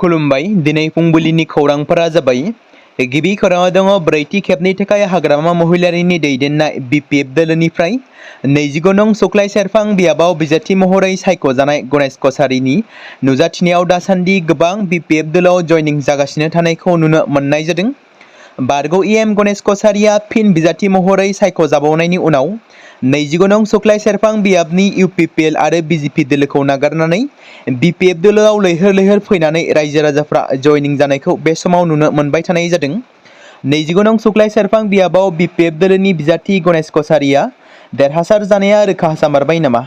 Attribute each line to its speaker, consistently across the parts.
Speaker 1: खुलुमबाय दिनै फुंबिलिनि खौरांफोरा जाबाय गिबि खौराङाव दङ ब्रैथि खेबनि थाखाय हाग्रामा महिलारिनि दैदेननाय बिपिएफ दोलोनिफ्राय 29 नं सुक्लाय सेरफां बियाबाव बिजाथि महरै सायख'जानाय गणेश कछारीनि नुजाथिनायाव दासान्दि गोबां बिपिएफ दोलोआव जयनिं जागासिनो थानायखौ नुनो मोननाय जादों। बारग' इएम गणेश कछारीया फिन बिजाथि महरै सायख'जाबावनायनि उनाव 29 नं सुक्लाय सेरफां बियाबनि इउपिपिएल आरो बिजेपि दोलोखौ नागारनानै बिपिएफ दोलोआव लैहोर लैहोर फैनानै रायजो राजाफ्रा जयनिं जानायखौ बे समाव नुनो मोनबाय थानाय जादों। 29 नं सुक्लाय सेरफां बियाबाव बिपिएफ दोलोनि बिजाथि गणेश कछारीया देरहासार जानाया रोखा जामारबाय नामा?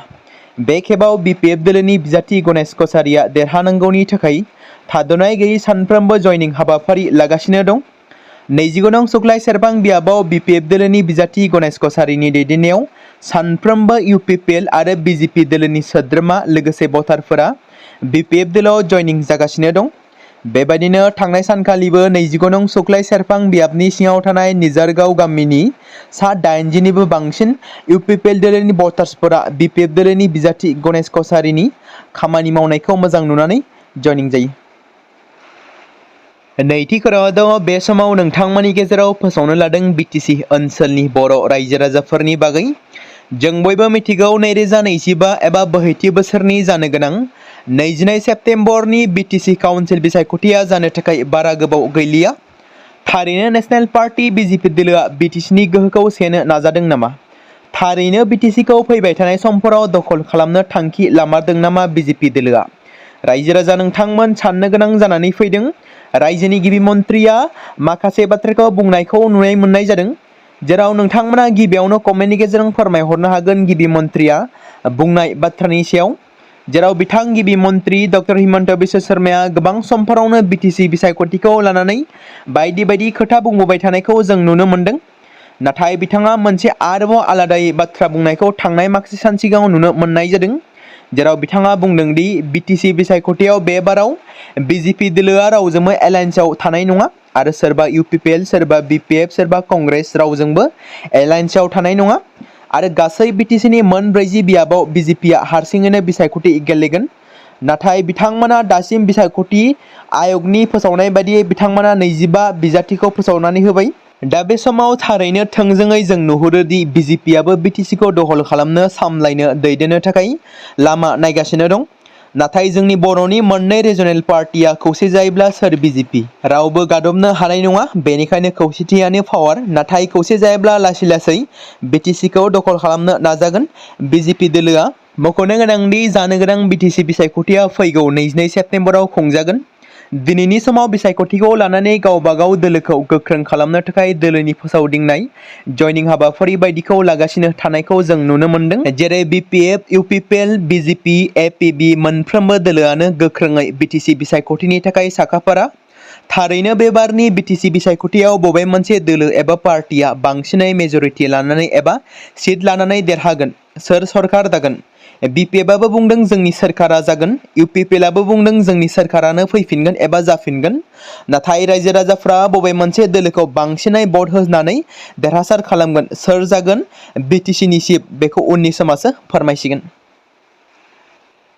Speaker 1: बे खेबाव बिपिएफ दोलोनि बिजाथि गणेश कछारीया देरहानांगौनि थाखाय थाद'नाय गैयै सानफ्रोमबो जयनिं हाबाफारि लागासिनो दं। 29 नं सुक्लाय सेरफां बियाबाव बिपिएफ दोलोनि बिजाथि गणेश कछारीनि दैदेननायाव सानफ्रोमबो इउपिपिएल आरो बिजेपि दोलोनि सोद्रोमा लोगोसे भटारफोरा बिपिएफ दोलोआव जयनिं जागासिनो दं। बेबायदिनो थांनाय सानखालिबो 29 नं सुक्लाय सेरफां बियाबनि सिङाव थानाय निजारगाव गामिनि सा 80निबो बांसिन इउपिपिएल दोलोनि भटार्सफोरा बिपिएफ दोलोनि बिजाथि गणेश कछारीनि खामानि मावनायखौ मोजां नुनानै जयनिं जायो। नैथि खौराङाव दङ बे समाव नोंथांमोननि गेजेराव फोसावनो लादों बिटिसि ओनसोलनि बर' रायजो राजाफोरनि बागै। जों बयबो मिथिगौ 2025 एबा बोहैथि बोसोरनि जानो गोनां 22 सेप्तेम्बरनि बिटिसि काउन्सिल बिसायख'थिया जानो थाखाय बारा गोबाव गैलिया। थारैनो नेशनेल पार्टी बिजेपि दोलोआ बिटिसिनि गोहोखौ सेनो नाजादों नामा? थारैनो बिटिसिखौ फैबाय थानाय समफोराव दखल खालामनो थांखि लामारदों नामा बिजेपि दोलोआ? रायजो राजा नोंथांमोन साननो गोनां जानानै फैदों। रायजोनि गिबि मन्थ्रिया माखासे बाथ्राखौ बुंनायखौ नुनो मोननाय जादों, जेराव नोंथांमोना गिबियावनो कमेन्टनि गेजेरजों फोरमायहरनो हागोन गिबि मन्थ्रिया बुंनाय बाथ्रानि सायाव। जेराव बिथां गिबि मन्थ्रि डक्टर हिमन्त बिश्व शर्माया गोबां समफोरावनो बिटिसि बिसायख'थिखौ लानानै बायदि बायदि खोथा बुंबोबाय थानायखौ जों नुनो मोनदों। नाथाय बिथाङा मोनसे आरोबाव आलादायै बाथ्रा बुंनायखौ थांनाय माखासे सान सिगाङाव नुनो मोननाय जादों। जेराव बिथाङा बुंदों दि बिटिसि बिसायख'थियाव बे बाराव बिजेपि दोलोआ रावजोंबो एलायन्सआव थानाय नङा आरो सोरबा इउपिपिएल सोरबा बिपिएफ सोरबा कंग्रेस रावजोंबो एलायन्सआव थानाय नङा आरो गासै बिटिसिनि मोन 40 बियाबाव बिजेपिआ हारसिङैनो बिसायख'थि गेलेगोन। नाथाय बिथांमोना दासिम बिसायख'थि आयगनि फोसावनाय बायदियै बिथांमोना 25 बिजाथिखौ फोसावनानै होबाय। दा बे समाव थारैनो थोंजोङै जों नुहुरो दि बिजेपिआबो बिटिसिखौ दखल खालामनो सामलायनो दैदेननो थाखाय लामा नायगासिनो दं। नाथाय जोंनि बर'नि मोननै रिजनेल पार्टिया खौसे जायोब्ला सोर बिजेपि रावबो गादबनो हानाय नङा। बेनिखायनो खौसेथियानो पावार। नाथाय खौसे जायोब्ला लासै लासै बिटिसिखौ दखल खालामनो नाजागोन बिजेपि दोलोआ। मख'नो गोनांदि जानो गोनां बिटिसि बिसायख'थिया फैगौ 22 सेप्तेम्बराव खुंजागोन। दिनैनि समाव बिसायख'थिखौ लानानै गावबा गाव दोलोखौ गोख्रों खालामनो थाखाय दोलोनि फोसावदिंनाय जयनिं हाबाफारि बायदिखौ लागासिनो थानायखौ जों नुनो मोनदों। जेरै बिपिएफ, इउपिपिएल, बिजेपि, एपिबि मोनफ्रोमबो दोलोआनो गोख्रोङै बिटिसि बिसायख'थिनि थाखाय साखाफारा। थारैनो बे बारनि बिटिसि बिसायख'थियाव बबे मोनसे दोलो एबा पार्टिया बांसिनै मेजरिटि लानानै एबा सिट लानानै देरहागोन? सोर सरकार दागोन? बिपिएफआबो बुंदों जोंनि सोरखारा जागोन, इउपिपिएलआबो बुंदों जोंनि सोरखारानो फैफिनगोन एबा जाफिनगोन। नाथाय रायजो राजाफ्रा बबे मोनसे दोलोखौ बांसिनै भट होनानै देरहासार खालामगोन, सोर जागोन बिटिसिनि चिफ, बेखौ उननि समासो फोरमायसिगोन।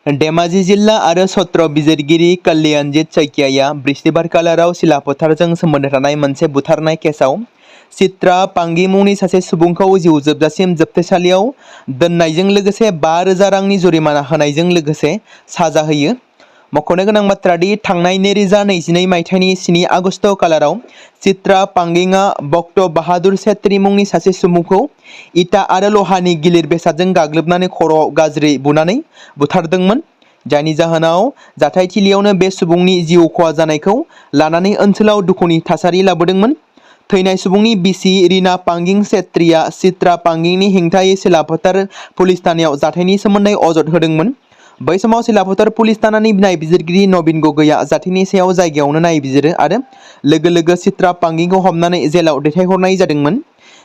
Speaker 1: धेमाजि जिल्ला आरो सत्र बिजिरगिरि कल्याणजित सैकियाया बृहस्पतिबार खालाराव सिलाफोथारजों सोमोन्दो थानाय मोनसे बुथारनाय केसआव चित्रा पांगी मुंनि सासे सुबुंखौ जिउ जोबजासिम जोबथेसालियाव दोननायजों लोगोसे 5,000 रांनि जुरिमाना होनायजों लोगोसे साजा होयो। मख'नो गोनां बाथ्रादि थांनाय 2022 मायथाइनि 7 आगस्ट खालाराव चित्रा पांगिंआ भक्त बाहादुर छेत्री मुंनि सासे सुबुंखौ इटा आरो लहानि गिलिर बेसादजों गाग्लोबनानै खर'आव गाज्रि बुनानै बुथारदोंमोन। जायनि जाहोनाव जाथायथिलियावनो बे सुबुंनि जिउ खहा जानायखौ लानानै ओनसोलाव दुखुनि थासारि लाबोदोंमोन। थैनाय सुबुंनि बिसि रीना पांगिं छेत्रीआ चित्रा पांगिंनि हेंथायै सिलाफोथार पुलिस थानायाव जाथायनि सोमोन्दै अजद होदोंमोन। बै समाव सिलाफोथार पुलिस थानानि नायबिजिरगिरि नवीन गगैआ जाथायनि सायाव जायगायावनो नायबिजिरो आरो लोगो लोगो चित्रा पांगिंखौ हमनानै जेलाव दैथायहरनाय जादोंमोन।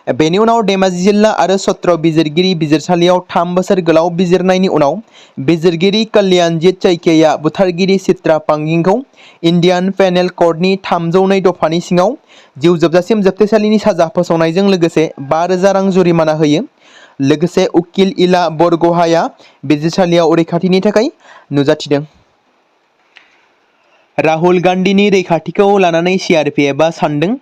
Speaker 1: बेनि उनाव धेमाजि जिल्ला आरो सत्र बिजिरगिरि बिजिरसालियाव 3 बोसोर गोलाव बिजिरनायनि उनाव बिजिरगिरि कल्याणजित सैकियाया बुथारगिरि चित्रा पांगिंखौ इन्डियान पेनेल क'डनि 302 दफानि सिङाव जिउ जोबजासिम जोबथेसालिनि साजा फोसावनायजों लोगोसे 5,000 रां जुरिमाना होयो। लोगोसे उकिल इला बरग'हाया बिजिरसालियाव रैखाथिनि थाखाय नुजाथिदों। राहुल गान्धीनि रैखाथिखौ लानानै CRPFआ सानदों।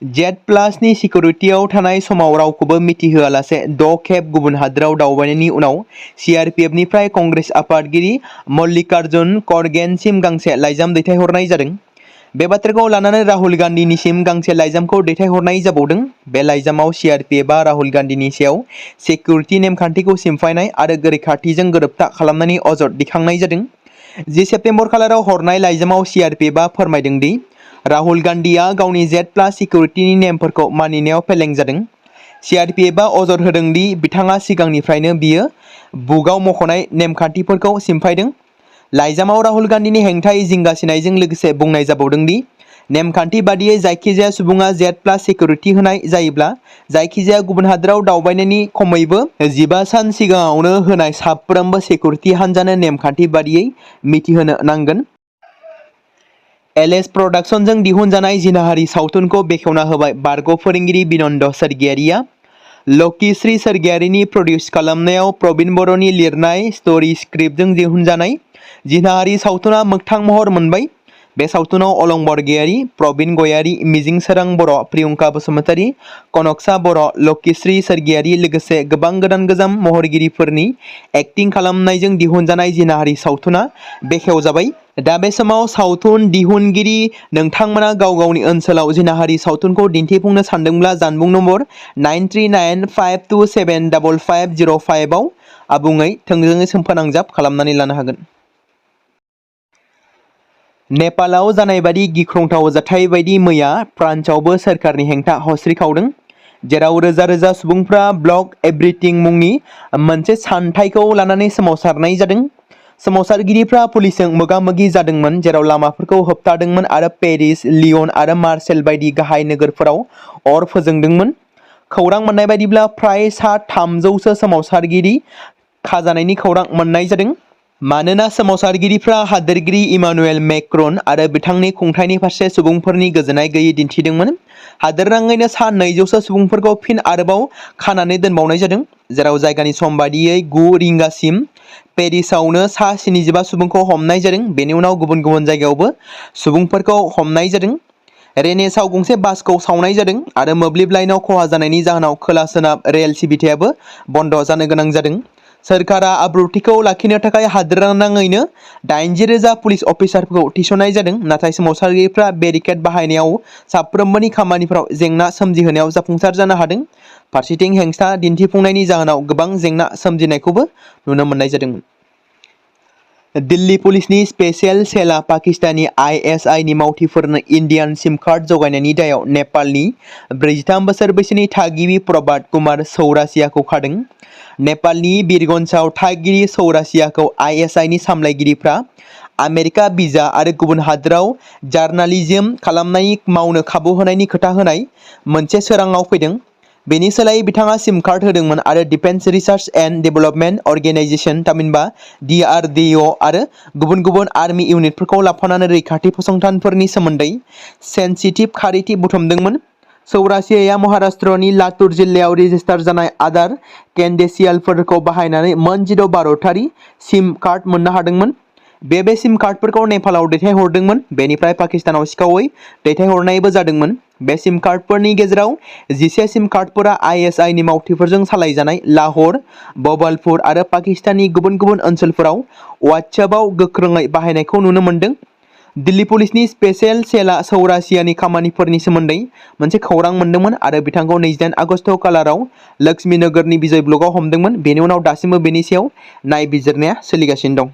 Speaker 1: Z+नि सिकिउरिटियाव थानाय समाव रावखौबो मिथिहोआलासे 6 खेब गुबुन हादोराव दावबायनायनि उनाव CRPFनिफ्राय कंग्रेस आफादगिरि मल्लिकार्जुन खड़गेसिम गांसे लाइजाम दैथायहरनाय जादों। बे बाथ्राखौ लानानै राहुल गान्धीनिसिम गांसे लाइजामखौ दैथायहरनाय जाबावदों। बे लाइजामाव CRPFआ राहुल गान्धीनि सायाव सिकिउरिटि नेमखान्थिखौ सिमफायनाय आरो रैखाथिजों गोरोबथा खालामनायनि अजद दिखांनाय जादों। 10 सेप्तेम्बर खालाराव हरनाय लाइजामाव CRPFआ फोरमायदों दि राहुल गान्धीआ गावनि Z+ सिकिउरिटिनि नेमफोरखौ मानिनायाव फेलें जादों। CRPFआ अजद होदों दि बिथाङा सिगांनिफ्रायनो बियो बुकआव मख'नाय नेमखान्थिफोरखौ सिमफायदों। लाइजामाव राहुल गान्धीनि हेंथायै जिंगासिनायजों लोगोसे बुंनाय जाबावदों दि नेमखान्थि बादियै जायखिजाया सुबुङा Z+ सिकिउरिटि होनाय जायोब्ला जायखिजाया गुबुन हादोराव दावबायनायनि खमैबो 15 सान सिगाङावनो होनाय साफ्रोमबो सिकिउरिटि हान्जानो नेमखान्थि बादियै मिथिहोनो नांगोन। LS प्रडाक्शनजों दिहुनजानाय जिनाहारि सावथुनखौ बेखेवना होबाय बारग' फोरोंगिरि बिनन्द सोरगियारिया। लकिश्री सोरगियारिनि प्रडिउस खालामनायाव प्रबिन बर'नि लिरनाय स्ट'री स्क्रिप्टजों दिहुनजानाय जिनाहारि सावथुना मोगथां महर मोनबाय। बे सावथुनाव अलं बरगयारी, प्रबिन गयारी, मिजिं सोरां बर', प्रियंका बसुमतारी, कनकसा बर', लकिश्री सोरगियारी लोगोसे गोबां गोदान गोजाम महरगिरिफोरनि एक्टिं खालामनायजों दिहुनजानाय जिनाहारि सावथुना बेखेवजाबाय। दा बे समाव सावथुन दिहुनगिरि नोंथांमोना गाव गावनि ओनसोलाव जिनाहारि सावथुनखौ दिन्थिफुंनो सानदोंब्ला जानबुं नम्बर 9395275505 आव आबुङै थोंजोङै फोनांजाब खालामनानै लानो हागोन। नेपालाव जानाय बादि गिख्रंथाव जाथाय बायदि मैया फ्रान्सआवबो सोरखारनि हेंथा हस्रिखावदों, जेराव रोजा रोजा सुबुंफ्रा ब्लक एभ्रिथिं मुंनि मोनसे सानथायखौ लानानै सोमावसारनाय जादों। सोमावसारगिरिफ्रा पुलिसजों मोगा-मोगि जादोंमोन, जेराव लामाफोरखौ होबथादोंमोन आरो पेरिस, लियन आरो मार्सेल बायदि गाहाय नोगोरफोराव अर फोजोंदोंमोन। खौरां मोननाय बायदिब्ला फ्राय सा 300 सो सोमावसारगिरि खाजानायनि खौरां मोननाय जादों। मानोना सोमावसारगिरिफ्रा हादोरगिरि इमानुएल मेक्रन आरो बिथांनि खुंथायनि फारसे सुबुंफोरनि गोजोननाय गैयै दिन्थिदोंमोन। हादोरनाङैनो सा 200 सो सुबुंफोरखौ फिन आरोबाव खानानै दोनबावनाय जादों, जेराव जायगानि सम बादियै 9 रिंगासिम पेरिसावनो सा 75 सुबुंखौ हमनाय जादों। बेनि उनाव गुबुन गुबुन जायगायावबो सुबुंफोरखौ हमनाय जादों। रेनेसाव गंसे बासखौ सावनाय जादों आरो मोब्लिब लाइनाव खहा जानायनि जाहोनाव खोला-सोनाब रेल सिबिथायाबो बन्द जानो गोनां जादों। सोरखारा आब्रुथिखौ लाखिनो थाखाय हादोरनाङैनो 80,000 पुलिस अफिसारफोरखौ थिसननाय जादों, नाथाय सोमावसारगिरिफ्रा बेरिकेड बाहायनायाव साफ्रोमबोनि खामानिफोराव जेंना सोमजिहोनायाव जाफुंसार जानो हादों। फारसेथिं हेंथा दिन्थिफुंनायनि जाहोनाव गोबां जेंना सोमजिनायखौबो नुनो मोननाय जादोंमोन। दिल्ली पुलिसनि स्पेशेल सेलआ पाकिस्तानी ISI नि मावथिफोरनो इन्डियान सिम कार्ड जगायनायनि दायाव नेपालनि 43 बोसोर बैसोनि थागिबि प्रभात कुमार चौरासियाखौ खादों। नेपालनि वीरगन्जआव थागिरि चौरासियाखौ ISI नि सामलायगिरिफ्रा आमेरिका भिजा आरो गुबुन हादोराव जार्नालिज्म खालामनायनि मावनो खाबु होनायनि खोथा होनाय मोनसे सोराङाव फैदों। बेनि सोलायै बिथाङा सिम कार्ड होदोंमोन आरो defence research and development organisation थामहिनबा DRDO आरो गुबुन गुबुन आर्मि इउनिटफोरखौ लाफानानै रैखाथि फसंथानफोरनि सोमोन्दै सेन्सिटिभ खारिथि बुथुमदोंमोन। चौरासियाया महाराष्ट्रनि लातुर जिल्लायाव रेजिस्टार जानाय आधार क्रेडेन्सियेलफोरखौ बाहायनानै मोन 16 भारतारि सिम कार्ड मोननो हादोंमोन। बे सिम कार्डफोरखौ नेपालाव दैथायहरदोंमोन, बेनिफ्राय पाकिस्तानाव सिखावै दैथायहरनायबो जादोंमन। बे सिम कार्डफोरनि गेजेराव 11 सिम कार्डफोरा ISI नि मावथिफोरजों सालायजानाय लाहौर, भगलपुर आरो पाकिस्ताननि गुबुन गुबुन ओनसोलफोराव वाट्सएपआव गोख्रोङै बाहायनायखौ नुनो मोनदों। दिल्ली पुलिसनि स्पेशेल सेलआ चौरासियानि खामानिफोरनि सोमोन्दै मोनसे खौरां मोनदोंमोन आरो बिथांखौ 28 आगस्त खालाराव लक्ष्मीनगरनि विजय ब्लकआव हमदोंमोन। बेनि उनाव दासिमबो बेनि सायाव नायबिजिरनाया सोलिगासिनो दं।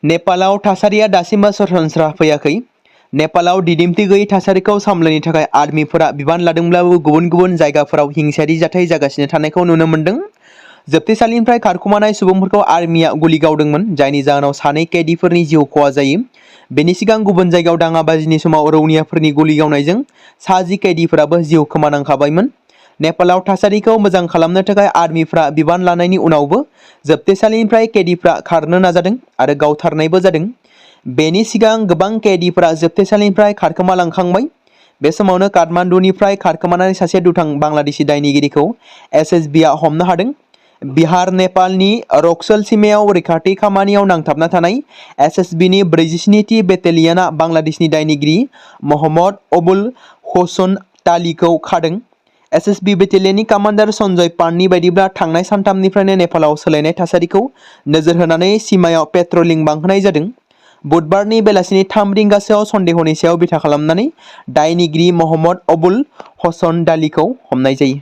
Speaker 1: नेपालाव थासारिया दासिमबो सरासनस्रा फैयाखै। नेपालाव दिदोमथि गैयै थासारिखौ सामलायनो थाखाय आर्मिफोरा बिबान लादोंब्लाबो गुबुन गुबुन जायगाफोराव हिंसायारि जाथाय जागासिनो थानायखौ नुनो मोनदों। जोबथेसालिनिफ्राय खारखुमानाय सुबुंफोरखौ आर्मिया गुलि गावदोंमोन, जायनि जाहोनाव 2 कैदिफोरनि जिउ खहा जायो। बेनि सिगां गुबुन जायगायाव दाङाबाजिनि समाव रौनियाफोरनि गुलि गावनायजों 10 कैदिफोराबो जिउ खोमानांखाबायमोन। नेपालाव थासारिखौ मोजां खालामनो थाखाय आर्मिफ्रा बिबान लानायनि उनावबो जोबथेसालिनिफ्राय कैदिफ्रा खारनो नाजादों आरो गावथारनायबो जादों। बेनि सिगां गोबां कैदिफोरा जोबथेसालिनिफ्राय खारखोमालांखांबाय। बे समावनो काठमांडुनिफ्राय खारखोमानानै सासे दुथां बांलादेशी दायनिगिरिखौ SSBआ हमनो हादों। बिहार नेपालनि रक्सोल सीमायाव रैखाथि खामानियाव नांथाबना थानाय एसएसबीनि 47थि बेटेलियना बांलादेशनि दायनिगिरि मोहम्मद अबुल हसन तालिखौ खादों। एसएसबी बेटेलियननि कमान्डार सन्जय पाननि बायदिब्ला थांनाय सानथामनिफ्रायनो नेपालाव सोलायनाय थासारिखौ नोजोर होनानै सीमायाव पेट्रलिं बांहोनाय जादों। बुधबारनि बेलासिनि 3 रिंगासोआव सन्देहनि सायाव बिथा खालामनानै दायनिगिरि मोहम्मद अबुल हसन दालिखौ हमनाय जायो।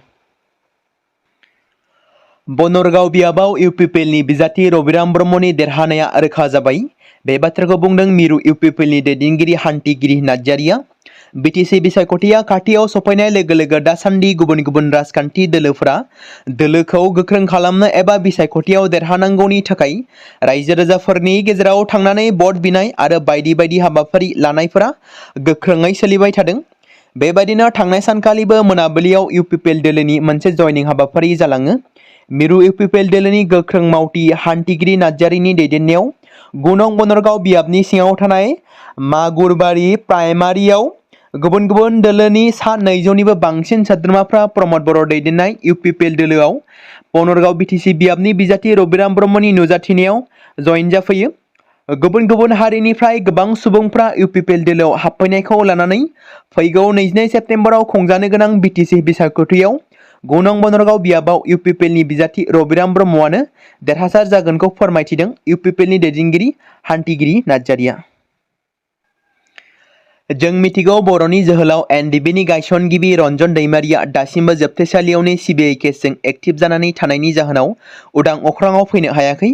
Speaker 1: बनरगाव बियाबाव इउपिपिएलनि बिजाथि रबिराम ब्रह्मनि देरहानाया रोखा जाबाय। बे बाथ्राखौ बुंदों मिरु इउपिपिएलनि दैदेनगिरि हान्थिगिरि नार्जारिया। बिटिसि बिसायख'थिया खाथियाव सफैनाय लोगो लोगो दासान्दि गुबुन गुबुन राजखान्थि दोलोफोरा दोलोखौ गोख्रों खालामनो एबा बिसायख'थियाव देरहानांगौनि थाखाय रायजो राजाफोरनि गेजेराव थांनानै भट बिनाय आरो बायदि बायदि हाबाफारि लानायफोरा गोख्रोङै सोलिबाय थादों। बेबायदिनो थांनाय सानखालिबो मोनाबिलियाव इउपिपिएल दोलोनि मोनसे जयनिं हाबाफारि जालाङो। मिरु इउपिपिएल दोलोनि गोख्रों मावथि हान्थिगिरि नार्जारिनि दैदेननायाव 9 नं बनरगाव बियाबनि सिङाव थानाय मागुरबारि प्राइमारियाव गुबुन गुबुन दोलोनि सा 200निबो बांसिन सोद्रोमाफ्रा प्रमद बर' दैदेननाय इउपिपिएल दोलोआव बनरगाव बिटिसि बियाबनि बिजाथि रबिराम ब्रह्मनि नुजाथिनायाव जयेन जाफैयो। गुबुन गुबुन हारिनिफ्राय गोबां सुबुंफ्रा इउपिपिएल दोलोआव हाबफैनायखौ लानानै फैगौ 22 सेप्तेम्बराव खुंजानो गोनां बिटिसि बिसायख'थियाव 9 नं बनरगाव बियाबाव इउपिपिएलनि बिजाथि रबिराम ब्रह्मआनो देरहासार जागोनखौ फोरमायथिदों इउपिपिएलनि दैदेनगिरि हान्थिगिरि नार्जारिया। जों मिथिगौ बर'नि जोहोलाव एनडिबिनि गायसनगिरि रन्जन दैमारिया दासिमबो जोबथेसालियावनो सिबिआइ केसजों एक्टिभ जानानै थानायनि जाहोनाव उदां अख्राङाव फैनो हायाखै।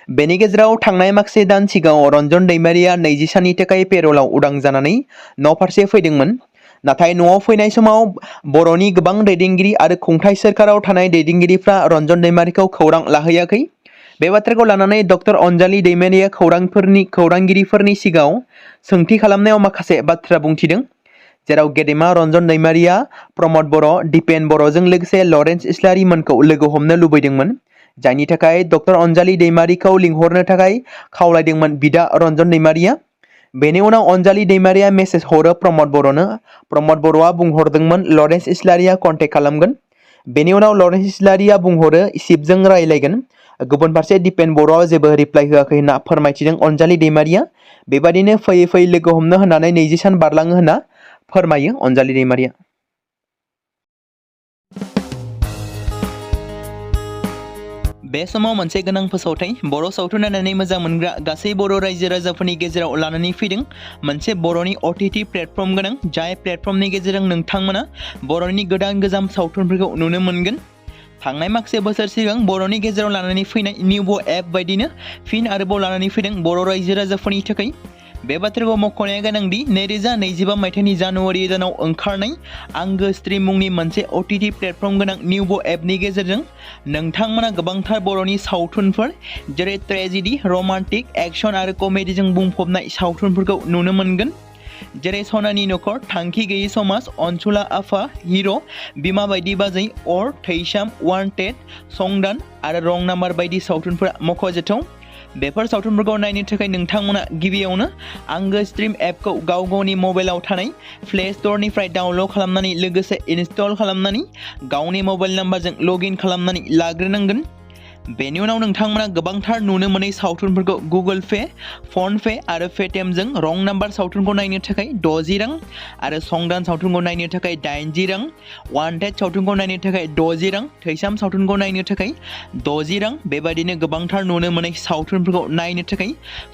Speaker 1: बेनि गेजेराव थांनाय माखासे दान सिगाङाव रन्जन दैमारिया 20 साननि थाखाय पेरलाव उदां जानानै न' फारसे फैदोंमोन। नाथाय न'आव फैनाय समाव बर'नि गोबां दैदेनगिरि आरो खुंथाय सोरखाराव थानाय दैदेनगिरिफ्रा रन्जन दैमारिखौ खौरां लाहैयाखै। बे बाथ्राखौ लानानै डक्टर अनजालि दैमारिया खौरांगिरिफोरनि सिगाङाव सोंथि खालामनायाव माखासे बाथ्रा बुंथिदों। जेराव गेदेमा रन्जन दैमारिया प्रमद बर', दिपेन बर'जों लोगोसे लरेन्स इस्लारिमोनखौ लोगो हमनो लुबैदोंमोन। जायनि थाखाय डक्टर अनजालि दैमारिखौ लिंहरनो थाखाय खावलायदोंमोन बिदा रन्जन दैमारिया। बेनि उनाव अनजालि दैमारिया मेसेज हरो प्रमद बर'नो। प्रमद बर'आ बुंहरदोंमोन लरेन्स इस्लारिया कन्टेक्ट खालामगोन। बेनि उनाव लरेन्स इस्लारिया बुंहरो शिबजों रायलायगोन। गुबुन फारसे दिपेन बर'आ जेबो रिप्लाइ होआखै होनना फोरमायथिदों अनजालि दैमारिया। बेबादिनो फैयै फैयै लोगो हमनो होननानै 20 सान बारलाङो होनना फोरमायो अनजालि दैमारिया। बे समाव मोनसे गोनां फोसावथाय बर' सावथुन नायनानै मोजां मोनग्रा गासै बर' रायजो राजाफोरनि गेजेराव लानानै फैदों मोनसे बर'नि OTT प्लेटफर्म गोनां जाय प्लेटफर्मनि गेजेरजों नोंथांमोना बर'नि गोदान गोजाम सावथुनफोरखौ नुनो मोनगोन। थांनाय माखासे बोसोर सिगां बर'नि गेजेराव लानानै फैनाय निउबो एप बायदिनो फिन आरोबाव लानानै फैदों बर' रायजो राजाफोरनि थाखाय। बे बाथ्राखौ मख'नाया गोनांदि 2025 मायथाइनि जानुवारि दानाव ओंखारनाय आंगो स्ट्रिम मुंनि मोनसे OTT प्लेटफर्म गोनां निउबो एपनि गेजेरजों नोंथांमोना गोबांथार बर'नि सावथुनफोर जेरै ट्रेजेडी, रमान्टिक, एक्शन आरो कमेडीजों बुंफबनाय सावथुनफोरखौ नुनो मोनगोन। जेरै सनानि नखर, थांखि गैयै समाज, अनसुला आफा, हिर', बिमा बायदि बाजै, अर, थैसाम, वान्टेड, संदान आरो रं नाम्बार बायदि सावथुनफोरा मख'जाथाव। बेफोर सावथुनफोरखौ नायनो थाखाय नोंथांमोना गिबियावनो आंगो स्ट्रिम एपखौ गाव गावनि मबाइलाव थानाय प्ले स्ट'रनिफ्राय डाउनल'ड खालामनानै लोगोसे इनस्टल खालामनानै गावनि मबाइल नाम्बारजों लगइन खालामनानै लाग्रोनांगोन। बेनि उनाव नोंथांमोना गोबांथार नुनो मोनै सावथुनफोरखौ गुगोल पे, फन पे आरो पेटिएमजों रं नाम्बार सावथुनखौ नायनो थाखाय 60 रां आरो संदान सावथुनखौ नायनो थाखाय 80 रां, वान्टेड सावथुनखौ नायनो थाखाय 60 रां, थैसाम सावथुनखौ नायनो थाखाय 60 रां बेबायदिनो गोबांथार नुनो मोनै सावथुनफोरखौ नायनो थाखाय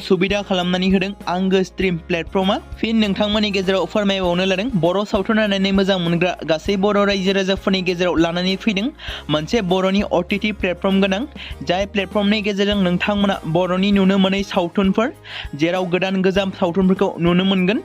Speaker 1: सुबिदा खालामनानै होदों आंगो स्ट्रिम प्लेटफर्मा। फिन नोंथांमोननि गेजेराव फोरमायबावनो लादों बर' सावथुन नायनानै मोजां मोनग्रा गासै बर' रायजो राजाफोरनि गेजेराव लानानै फैदों मोनसे बर'नि OTT प्लेटफर्म गोनां जाय प्लेटफर्मनि गेजेरजों नोंथांमोना बर'नि नुनो मोनै सावथुनफोर जेराव गोदान गोजाम सावथुनफोरखौ नुनो मोनगोन।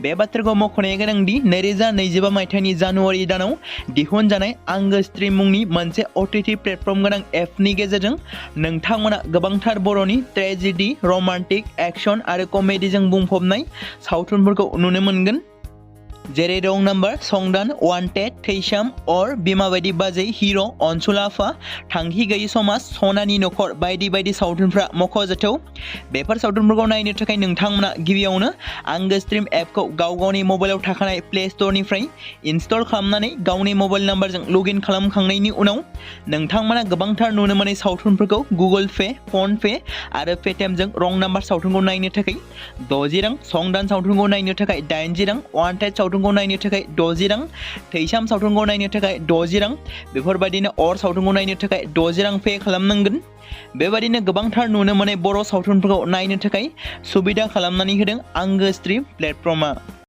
Speaker 1: बे बाथ्राखौ मख'नाया गोनांदि 2025 मायथाइनि जानुवारि दानाव दिहुनजानाय आंगो स्ट्रिम मुंनि मोनसे OTT प्लेटफर्म गोनां एपनि गेजेरजों नोंथांमोना गोबांथार बर'नि ट्रेजेडी, रमान्टिक, एक्शन आरो कमेडीजों बुंफबनाय सावथुनफोरखौ नुनो मोनगोन। जेरै रं नाम्बार, संदान, वान्टेड, थैसाम, अर, बिमा बायदि बाजै, हिर', अनसुलाफा, थांखि गैयि समाज, सनानि नखर बायदि बायदि सावथुनफ्रा मख'जाथाव। बेफोर सावथुनफोरखौ नायनो थाखाय नोंथांमोना गिबियावनो आंगो स्ट्रिम एपखौ गाव गावनि मबाइलाव थाखानाय प्ले स्ट'रनिफ्राय इनस्टल खालामनानै गावनि मबाइल नाम्बारजों लगइन खालामखांनायनि उनाव नोंथांमोना गोबांथार नुनो मोनै सावथुनफोरखौ गुगोल पे, फन पे आरो पेटिएमजों रं नाम्बार सावथुनखौ नायनो थाखाय 60 रां, संदान सावथुनखौ नायनो थाखाय 80 रां, वान्टेड सावथुनखौ नायनो थाखाय 60 रां, थैसाम सावथुनखौ नायनो थाखाय 60 रां, बेफोरबायदिनो अर सावथुनखौ नायनो थाखाय 60 रां पे खालामनांगोन। बेबायदिनो गोबांथार नुनो मोनै बर' सावथुनफोरखौ नायनो थाखाय सुबिदा खालामनानै होदों आंगो स्ट्रिम प्लेटफर्मआ।